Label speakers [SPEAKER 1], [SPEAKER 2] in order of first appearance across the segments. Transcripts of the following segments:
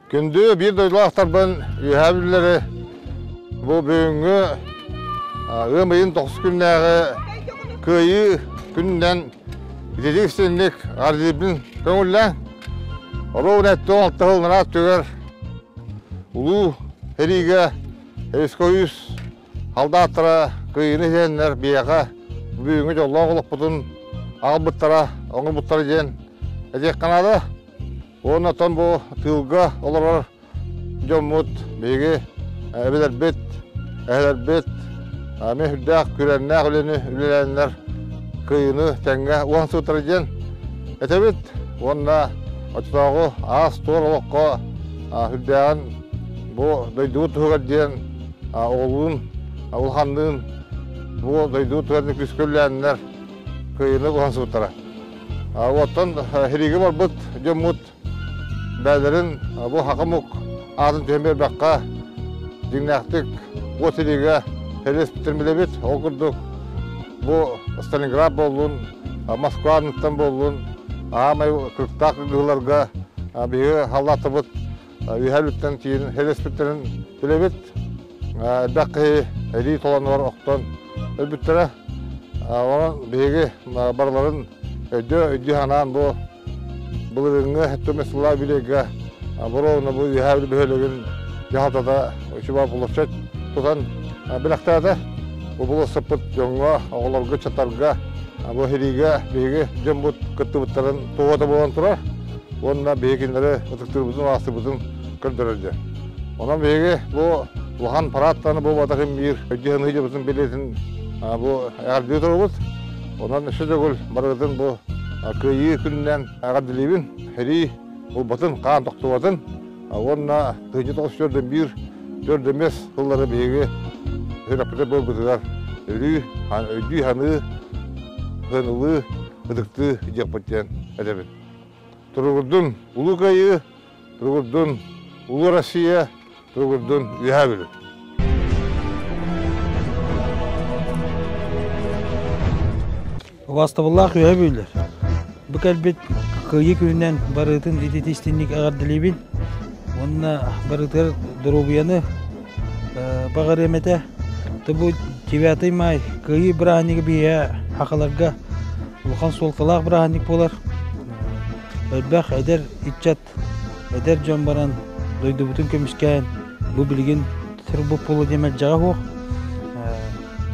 [SPEAKER 1] Күндү биир дойдулаахтарбын Үөһээ Бүлүүлэри бу бүгүҥҥү ыам ыйын тохсус күннээҕи Кыайыы күнүнэн ититик истиҥник ардыырбын көҥүллээҥ. Оруобуна 76 сыл анараа өттүгэр Улуу сэриигэ Советский халдааттара кыайыыны ситэннэр биһиэхэ бүгүҥҥү дьоллоох олохпутун аҕалбыттара, оҥорбуттара диэн этиэххэ наада. Уонна оттон бу тыылга олорор дьоммут биһиги эбэлэрбит, эһэлэрбит эмиэ сүрдээх күрэннээх үлэни үлэлээннэр кыайыыны тэҥҥэ уһансыбыттара диэн этэбит. Уонна оччотооҕу аас-туор олоххо сүрдээҕин бу дойдубут туһугар диэн оҕолуун, улаханныын бу дойдубут туһугар күүскэ үлэлээннэр кыайыыны уһансыбыттара. Оттон сэриигэ барбыт дьоммут бэйэлэрин бу саха омук аатын түһэн биэрбэххэ дьиҥнээхтик уот сэриигэ сэриилэспиттэрин билэбит. Ол курдук бу Сталинград буоллун, Москва анныттан буоллун, аамай кырыктаах кыргыһыыларга биһиги халлааттарбыт үөһээ Бүлүүттэн тиийэн сэриилэспиттэрин билэбит. Элбэх киһи эрии толонугар охтон өлбүттэрэ. Онон биһиги барыларын өйдүү санаан бу былырыыҥҥы сэттэ сыллаах билиэгэ боруобуна бу Үөһээ Бүлүү бөһүөлэгин дьаһалтата Учуба площадь тутан бэлэхтээтэ. Бу болуоссаппыт дьоҥҥо, оҕолорго, ыччаттарга бу сэриигэ биһиги дьоммут кыттыбыттарын туоһута буолан турар уонна биһиги кинилэри ытыктыырбытын, убаастыырбытын көрдөрөр дьэ. Онон биһиги бу улахан парадтаны буолбатах биир өйдүү дьыбытын билиэтин бу эҕэрдии турабыт. Онон өссө төгүл барыгытын бу Кыайыы күнүнэн эҕэрдэлиибин. Сэрии булбатын, хаан тохтубатын уонна 1941 төрдүмэс сыллары биһиги сүрэхпитэ буолбутугар өрүү өйдүү-саныы, сыаналыы, ытыктыы диэхпит диэн этэбин. Туругурдун Улуу Кыайыы, туругурдун Улуу Россия, туругурдун Үөһээ Бүлүү!
[SPEAKER 2] Убаастабыллаах Үөһээ Бүлүүлэр! Бу кэлбит Кыайыы күнүнэн барыытын итити истинник эҕэрдэлиибин уонна барытыгар доруобуйаны баҕарыам этэ. Бу 9 май Кыайыы бырааһынньыга биһиэхэ сахаларга улахан суолталаах бырааһынньык буолар. Элбэх эдэр ыччат, эдэр дьон баран дойдубутун көмүскээн, бу билигин турбут буолуо диэн мэлдьэҕэ суох.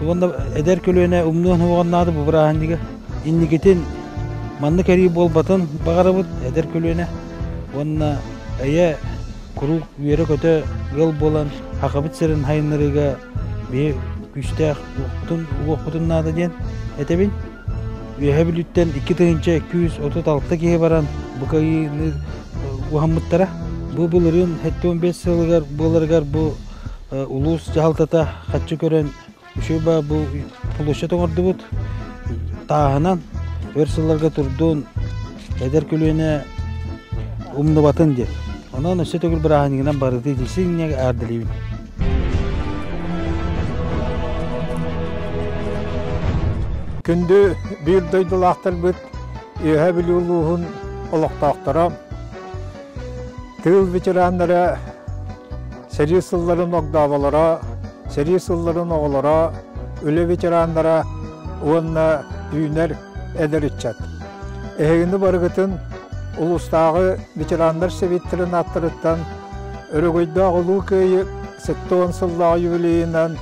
[SPEAKER 2] Уонна эдэр көлүөнэ умнуон суоҕун наада бу бырааһынньыгы. Инникитин маннык эрии буолбатын баҕарабыт эдэр көлүөнэ. Уонна эйэ куруук үөрэ-көтө ыал буолан Сахабыт сирин сайыннарыыга биһи күүстээх уохпутун наада диэн этэбин. Үөһээ Бүлүүттэн 2236 киһи баран бу кыайыыны уһаммыттара. Бу былырыын 75 сылыгар буоларыгар бу улуус дьаһалтата хаччы көрөн үчүгэй бу площадь оҥордубут. Тааһынан өр сылларга турдун эдэр көлүөнэ умнубатын диэн. Онон өссө төгүл бырааһынньыгынан барыты итисинньэ аардалыыбын.
[SPEAKER 3] Күндү биир дойдулаахтарбыт Үөһээ Бүлүү улууһун олохтоохторо, тыыл ветераннара, сэрии сылларын огдооболоро, сэрии сылларын оҕолоро, үлэ ветераннара уонна үүнэр эдэр ыччат. Эһигини барыгытын улуустааҕы ветераннар сэбиэттэрин ааттарыттан Өрөгөйдөөх Улуу Кыайыы 70 сыллаах юбилейынан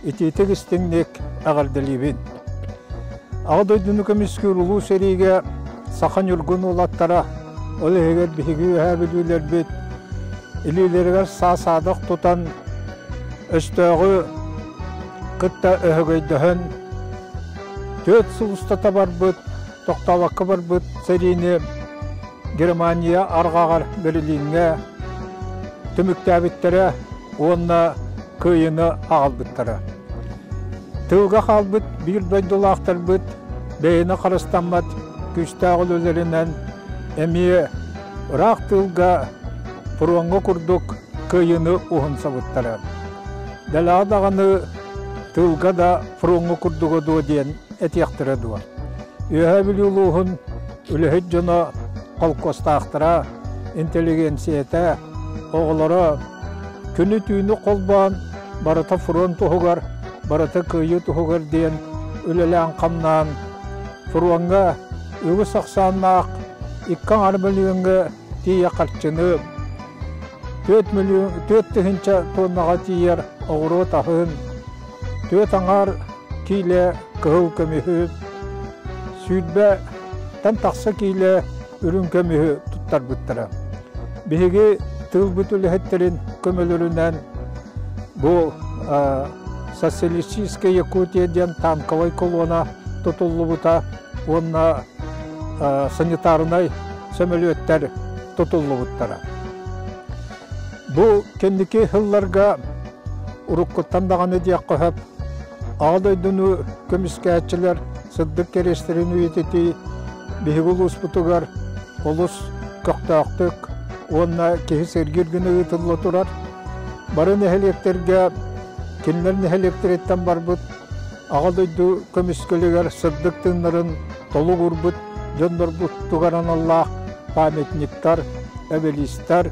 [SPEAKER 3] итиитик истиҥник эҕэрдэлиибин. Аҕа дойдуну көмүскүүр улуу сэриигэ саха ньургун уолаттара, ол иһигэр биһиги үөһээ бүлүүлэрбит илиилэригэр саа-саадах тутан өстөөҕү кытта өһөгөйдөһөн 4 сыл устата барбыт, тохтообокко барбыт сэриини Германия арҕаҕар Берлиҥҥэ түмүктээбиттэрэ уонна кыайыыны аҕалбыттара. Тыылга хаалбыт биир дойдулаахтарбыт бэйэни харыстаммат күүстээх үлэлэринэн эмиэ ыраах тыылга фроҥҥа курдук кыайыыны уһансыбыттара. Дэлэҕэ даҕаны тыылга да фроҥҥа курдуга дуо диэн этиэхтэрэ дуо. Үөһээ Бүлүү улууһун үлэһит дьоно, холкуостаахтара, интеллигенцийэтэ. оҕолоро күнү-түүнү холбоон барыта фронт туһугар, барыта кыайыы туһугар диэн үлэлээн-хамнаан фроҥҥа үгүс ахсааннаах 2,5 мөлүйүөҥҥэ тиийэ харчыны 4 000 тоннаҕа тиийэр оҕуруот аһын, 4,5 киилэ кыһыл көмүһү, 20-тэн тахса киилэ үрүҥ көмүһү туттарбыттара. Биһиги тыылбыт үлэһиттэрин көмөлөрүнэн бу Социалистическая Якутия диэн танковай колонна тутуллубута уонна санитарнай сөмөлүөттэр тутуллубуттара. Бу кэнники сылларга уруккуттан даҕаны диэххэ сөп, Аҕа дойдуну көмүскээччилэр сырдык кэриэстэрин үйэтитии биһиги улууспутугар олус көхтөөхтүк уонна киһи сэргиир гына ыытылла турар. Бары нэһилиэктэргэ кинилэр нэһилиэктэриттэн барбыт Аҕа дойду көмүскэлигэр сырдык тыыннарын толук уурбут дьоннорбутугар аналлаах памятниктар, обелистар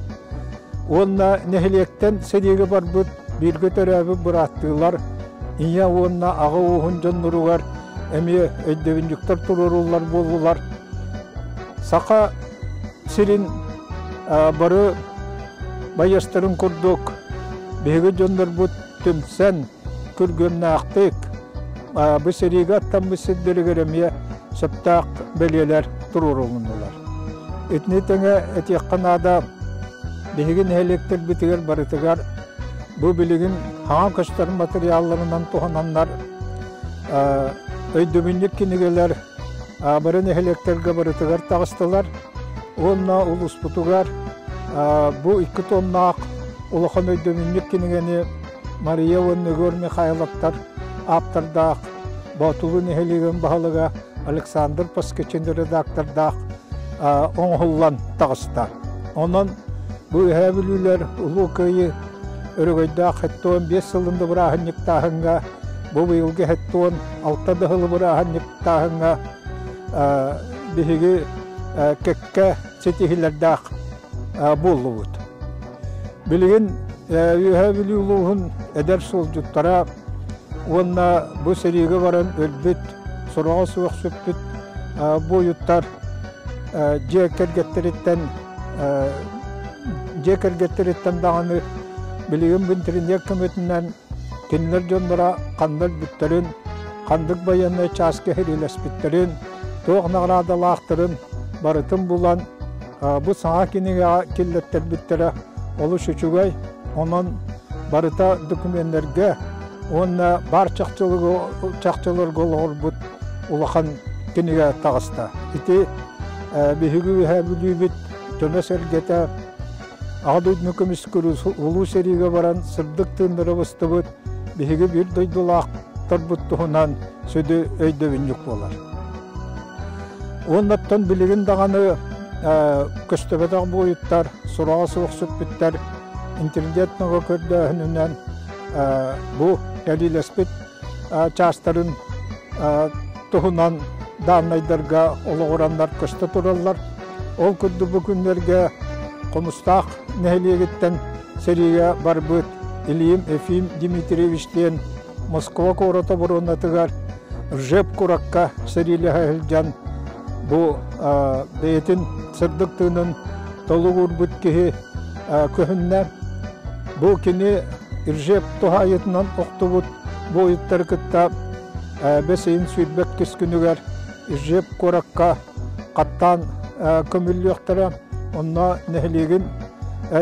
[SPEAKER 3] уонна нэһилиэктэн сэриигэ барбыт бииргэ төрөөбүт бырааттыылар ийэ уонна аҕа ууһун дьонноругар эмиэ өйдөбүнньүктэр туруоруллар буоллулар. Саха сирин бары байыастарын курдук биһиги дьоннорбут түмсэн күргүөмнээхтик бу сэриигэ аттаммыт сирдэригэр эмиэ сөптөөх бэлиэлэр туруорулуннулар. Итини тэҥэ этиэххэ наада, биһиги нэһилиэктэрбитигэр барытыгар бу билигин хаҥа көстөр матырыйаалларынан туһананнар өйдөбүнньүк кинигэлэр бары нэһилиэктэргэ барытыгар таҕыстылар уонна улууспутугар бу 2 тоннаах улахан өйдөбүнньүк кинигэни Мария уонна Егор Михайловтар ааптардаах Боотулу нэһилиэгин баһылыга Александр Поскачин редактордаах оҥоһуллан таҕыста. Онон бу Үөһээ Бүлүүлэр Улуу Кыайыы өрөгөйдөөх 75 сылын да бырааһынньыктааһыҥҥа, бу быйылгы 76 да сылы бырааһынньыктааһыҥҥа биһиги кэккэ ситиһиилэрдээх буоллубут. Билигин Үөһээ Бүлүү улууһун эдэр суолдьуттара уонна бу сэриигэ баран өлбүт, сороҕо суох сүппүт буойуттар дьиэ кэргэттэриттэн дьиэ кэргэттэриттэн даҕаны билигин бу интэриниэт көмөтүнэн кинилэр дьонноро ханна өлбүттэрин, ханнык байыаннай чааска сэриилэспиттэрин, туох наҕараадалаахтарын барытын булан бу саҥа кинигэҕэ киллэттэрбиттэрэ олус үчүгэй. Онон барыта докумуоннарга уонна баар чахчыларга олоҕурбут улахан кинигэ таҕыста. Ити биһиги Үөһээ Бүлүүбүт дьоно-сэргэтэ Аҕа дойдуну көмүскүүр улуу сэриигэ баран сырдык тыыннара быстыбыт биһиги биир дойдулаахтарбыт туһунан сүдү өйдөбүнньүк буолар. Уоннаттан билигин даҕаны көстөбөтөх буойуттар, сураҕа суох сүппүттэр интернет нөҥүө көрдөөһүнүнэн бу кэлиилэспит чаастарын туһунан дааннайдарга олоҕураннар көстө тураллар. Ол курдук бу күннэргэ Хомустаах нэһилиэгиттэн сэриигэ барбыт Ильин Ефим Дмитриевич диэн Москва куорат оборуонатыгар Ржев куоракка сэриилэһэ сылдьан бу бэйэтин сырдык тыынын толугурбут киһи көһүннэ. Бу кини Ржев туһаайытынан охтубут буойуттары кытта бэс ыйын 22 күнүгэр Ржев куоракка хаттаан көмүллүөхтэрэ. Онно нэһилиэгин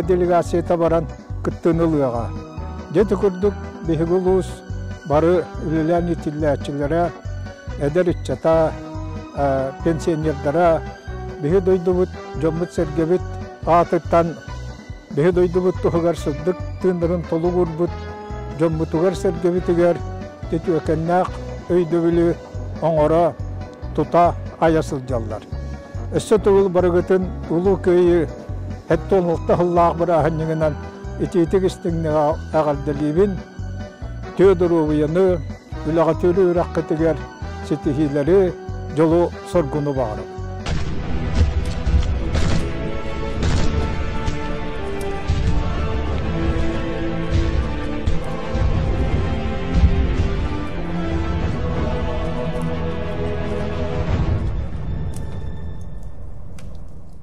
[SPEAKER 3] делегацията баран кыттыыны ылыаҕа. Дьэ ити курдук биһиги улуус бары үлэлээн иитиллээччилэрэ, эдэр ыччата, пенсионердара биһи дойдубут, дьоммут-сэргэбит аатыттан биһи дойдубут туһугар сырдык тыыннарын толугурбут дьоммутугар-сэргэбитигэр үтүөкэннээх өйдөбүлү оҥоро, тута айа сылдьаллар. Өссө төгүл барыгытын Улуу Кыайыы 76 сыллаах бырааһынньыгынан итиитик истиҥник эҕэрдэлиибин. Үтүө доруобуйаны, үлэҕитин үөрэххитигэр ситиһиилэри, дьолу-соргуну баҕарабын.